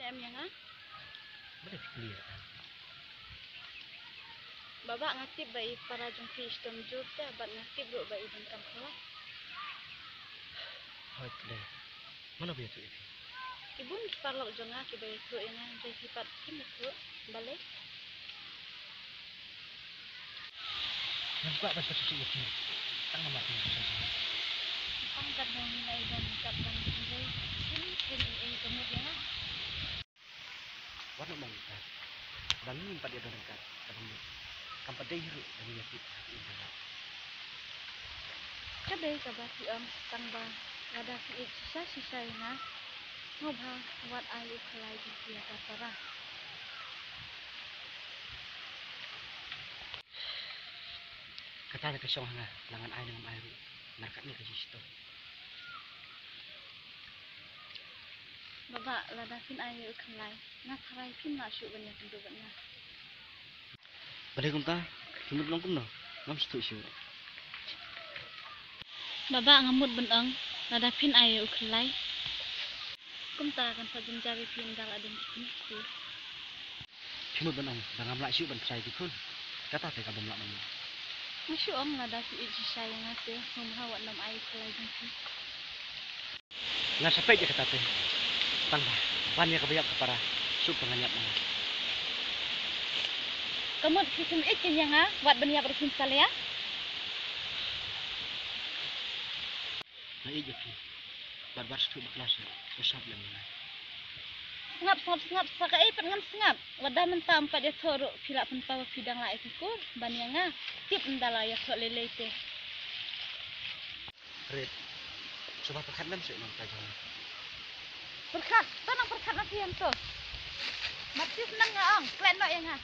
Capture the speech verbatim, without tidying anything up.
Em ïa nga? Balei phi kylli ïa kata? Baba, nga tip ba i para jong phi i shitom jur te, bad nga tip ruh ba i donkam sawai. Hooid, balei? Mano ba ïathuh ïa phi? Ki bun ki paralok jong nga kiba ïathuh ïa nga, hynrei phi pat phim ïathuh. Balei? Ngam kwah ban pynsngewsih ïa phi. Tang namar phi sngewsih. Tang katba ngi la ïadon katba ngi sngewsih, phim kren ei ei ka mut ïa nga. Wat nym ong kumta. Ba ngim pat ïadon ryngkat kaba mut, kam pat dei hi ruh ba ngin ïatip ha ki ïing ki sem. Ka dei kaba phi ong, tang ba lada phi ïeit shisha shisha ïa nga, sngewbha wat ai u khyllai jong phi ïa ka para. Kata te ka shong ha nga, la ngan ai ne ngam ai ruh, namar katne ka jingshitom. Baba, lada phin ai u khyllai, nga tharai phim lah shuh ban ïakynduh bad nga. Balei kumta? Phi mut ban ong kumno? Ngam sngewthuh shuh. Baba, nga mut ban ong, lada phin ai u khyllai, kumta kan sa jynjar ïa phi ynda la don ki khun ki kti. Phi mut ban ong ba ngam lah shuh ban phai ki khun? Kata te ka bym lah ban mut. Nga shu ong, lada phi ïeit shisha ïa nga te, sngewbha wat nym ai u khyllai jong phi. Ngan sa peit ïa kata te. Tang ba ban ïa kaba ïap ka para, suk ba ngan ïap ma nga. Ka mut phi kum ïeit ïa nga, wat ban ïap ruh phin sa leh. Nga ïeit ïa phi. Bad wat sngewthuh bakla shuh, u sap lem ïa nga. Sngap, sngap, sngap, sa kaei pat ngam sngap. Wat da mynta ym pat ïathuh ruh phi lah pynpaw ba phi dang lah ïa ka kur ban ïa nga. Tip ynda la ïathuh lei lei te. Rit. Sngewbha pyrkhat lem shuh ïa nangta jong nga. Pyrkhat, to nang pyrkhat na phi hangto. Mat shisnem nga ong, klet noh ïa nga.